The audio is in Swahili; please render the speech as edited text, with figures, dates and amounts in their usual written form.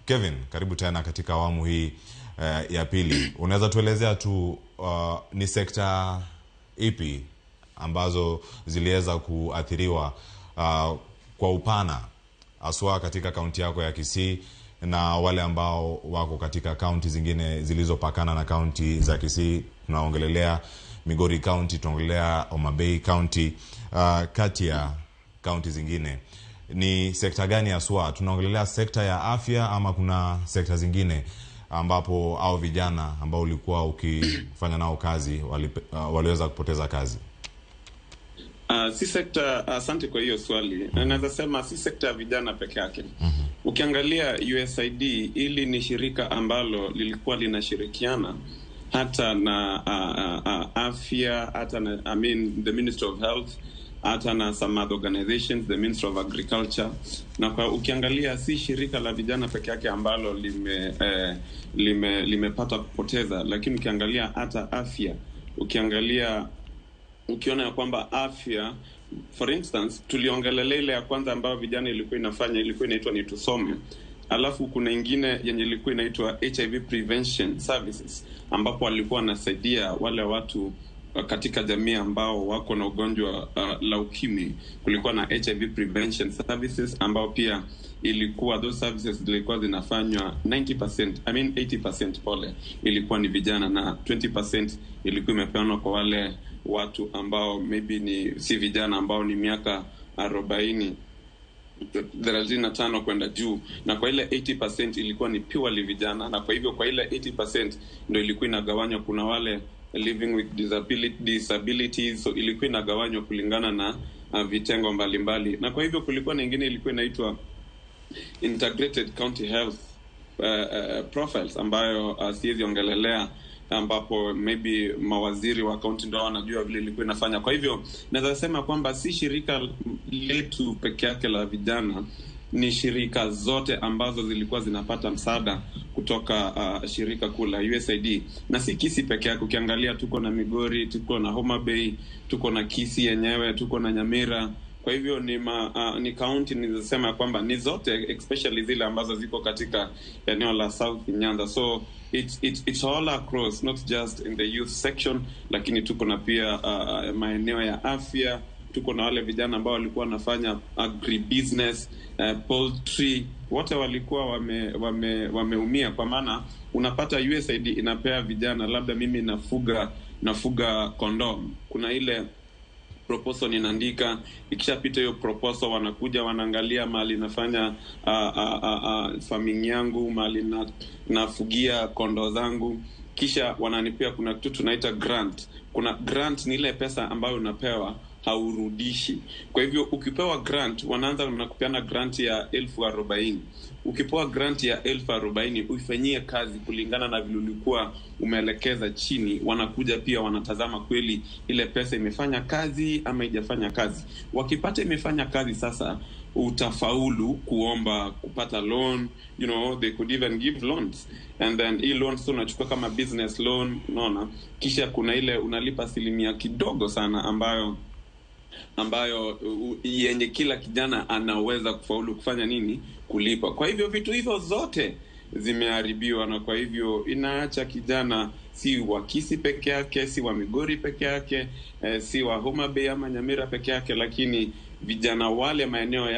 Kevin, karibu tena katika awamu hii ya pili. Unaweza tuelezea tu ni sekta ipi ambazo ziliweza kuathiriwa kwa upana haswa katika kaunti yako ya Kisii na wale ambao wako katika kaunti zingine zilizopakana na kaunti za Kisii? Tunaongelelea Migori County, tunaongelelea Homa Bay County, kati ya kaunti zingine. Ni sekta gani haswa? Tunaongelelea sekta ya afya ama kuna sekta zingine ambapo au vijana ambao ulikuwa ukifanya nao kazi waliweza kupoteza kazi? Si sekta, asante kwa hiyo swali. Naweza sema si sekta ya vijana peke yake. Ukiangalia USAID, hili ni shirika ambalo lilikuwa linashirikiana hata na afya, hata na, I mean, the Ministry of Health, hata na some other organizations, the Ministry of Agriculture. Na kwa ukiangalia si shirika la vijana peke yake ambalo limepata kupoteza, lakini ukiangalia hata afya, ukiangalia ukiona ya kwamba afya, for instance, tuliongelelea ile ya kwanza ambayo vijana ilikuwa inafanya, ilikuwa inaitwa ni Tusome. Alafu kuna ingine yenye ilikuwa inaitwa HIV prevention services, ambapo walikuwa wanasaidia wale watu katika jamii ambao wako na ugonjwa la ukimwi. Kulikuwa na HIV prevention services ambao pia ilikuwa, those services zilikuwa zinafanywa 90%, I mean 80%, pole, ilikuwa ni vijana na 20% ilikuwa imepeanwa kwa wale watu ambao maybe ni si vijana, ambao ni miaka 40, 35 kwenda juu. Na kwa ile 80% ilikuwa ni purely vijana, na kwa hivyo kwa ile 80% ndo ilikuwa inagawanywa. Kuna wale living with disabilities, so ilikuwa inagawanywa kulingana na vitengo mbalimbali. Na kwa hivyo kulikuwa na ingine ilikuwa inaitwa Integrated County Health Profiles ambayo siwezi ongelelea, ambapo maybe mawaziri wa kaunti ndio wanajua vile ilikuwa inafanya. Kwa hivyo naweza sema kwamba si shirika letu peke yake la vijana, ni shirika zote ambazo zilikuwa zinapata msaada kutoka shirika kuu la USAID, na si Kisii peke yake. Ukiangalia tuko na Migori, tuko na Homa Bay, tuko na Kisii yenyewe, tuko na Nyamira. Kwa hivyo ni kaunti nilizosema kwamba ni zote, especially zile ambazo ziko katika eneo la South Nyanza. So it's all across, not just in the youth section, lakini tuko na pia maeneo ya afya, tuko na wale vijana ambao walikuwa wanafanya agribusiness, poultry, wote walikuwa wameumia, kwa maana unapata USAID inapea vijana, labda mimi nafuga kondoo, kuna ile proposal ninaandika, ikishapita hiyo proposal wanakuja wanaangalia mahali nafanya farming yangu, mahali nafugia kondoo zangu, kisha wananipea, kuna kitu tunaita grant. Kuna grant ni ile pesa ambayo unapewa, haurudishi. Kwa hivyo ukipewa grant, wanaanza na kupeana grant ya 40,000. Ukipewa grant ya 40,000 uifanyie kazi kulingana na vile ulikuwa umeelekeza chini, wanakuja pia wanatazama kweli ile pesa imefanya kazi ama haijafanya kazi. Wakipata imefanya kazi, sasa utafaulu kuomba kupata loan. They could even give loans, and then hii loan so unachukua kama business loan, unaona. Kisha kuna ile unalipa asilimia kidogo sana ambayo yenye kila kijana anaweza kufaulu kufanya nini, kulipa. Kwa hivyo vitu hivyo zote zimeharibiwa, na kwa hivyo inaacha kijana si wa Kisii peke yake, si wa Migori peke yake, si wa Homa Bay ama Nyamira peke yake, lakini vijana wale maeneo ya